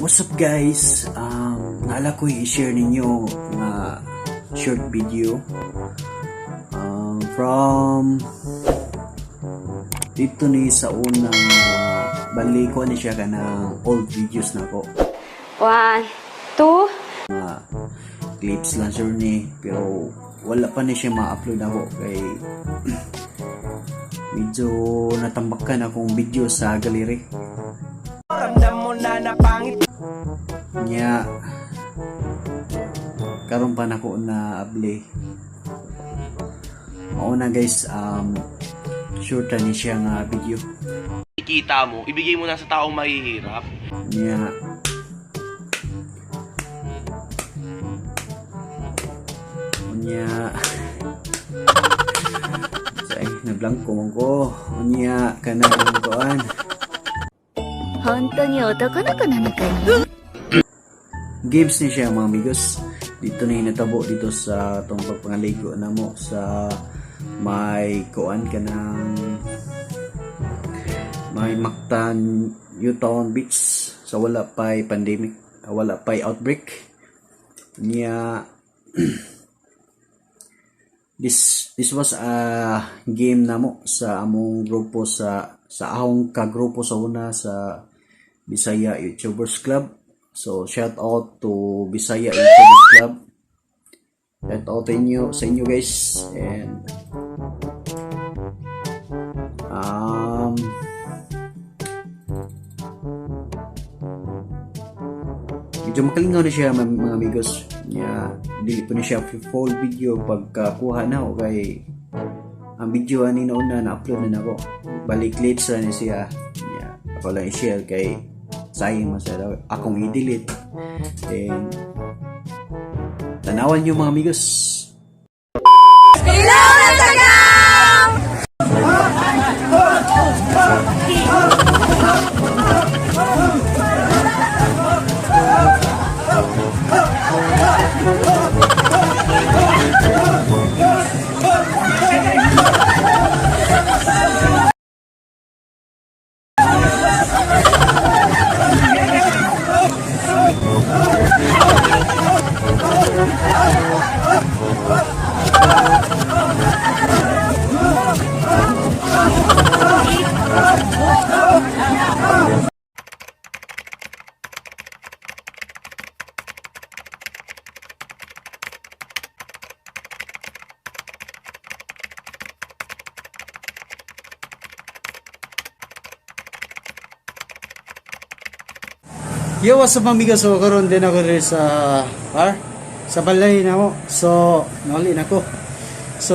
What's up, guys? Naa ko i-share ninyo nga short video from dito ni sa unang bali ko ni siya kanang old videos na ko. One, two, Mga clips lang sure ni, pero wala pa ni siya ma-upload ako kay medyo natambakan akong video sa gallery. Ramdam mo na na pangit. Nya karon pa nako na abli. Mao na, guys, short ra ni siya nga video. Kita mo, ibigay mo na sa taong mahihirap. Nya unya say nablangko man ko. Unya kanang kuan. 本当に男の子なのかい？ Games ni siya, mga amigos. Dito na hinatabo dito sa atong pagpangaligo namo sa may kuan kanang may Mactan Newtown Beach sa wala pa'y pandemic, wala pa'y outbreak niya. This was a game namo sa among grupo sa ahong kagrupo sa una sa Bisaya YouTubers Club. So shout out to Bisaya YouTubers Club. Shout out sa inyo, guys, and medyo makalingaw na siya, mga amigos. Nya dili po ni siya full video pagkakuha na o kay ang video ani na una na-upload na nako. Balik clips na ni siya. Nya ako lang i-share kay sayang man sa akong i-delete. Then tanawan nyo, mga amigos. Hello, Instagram! Yo, what's up, mga amigo? So, karon din ako diri sa bar, sa balay na mo. So, nauli na ko. So,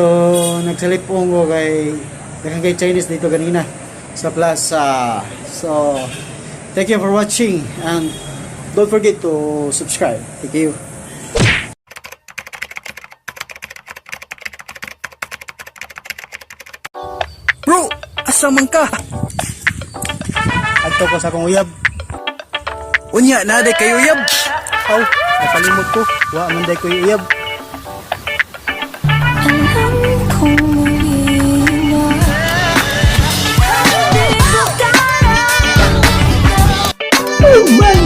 nagsalipong ko kay daghang kay Chinese dito ganina sa plaza. So, thank you for watching and don't forget to subscribe. Thank you. Bro, asa man ka? Adto ko sa akong uyab. Unya, naa diay kay uyab? Aw, napalimot ko. Wa man day ko uyab. Alam kong muli na. Oh.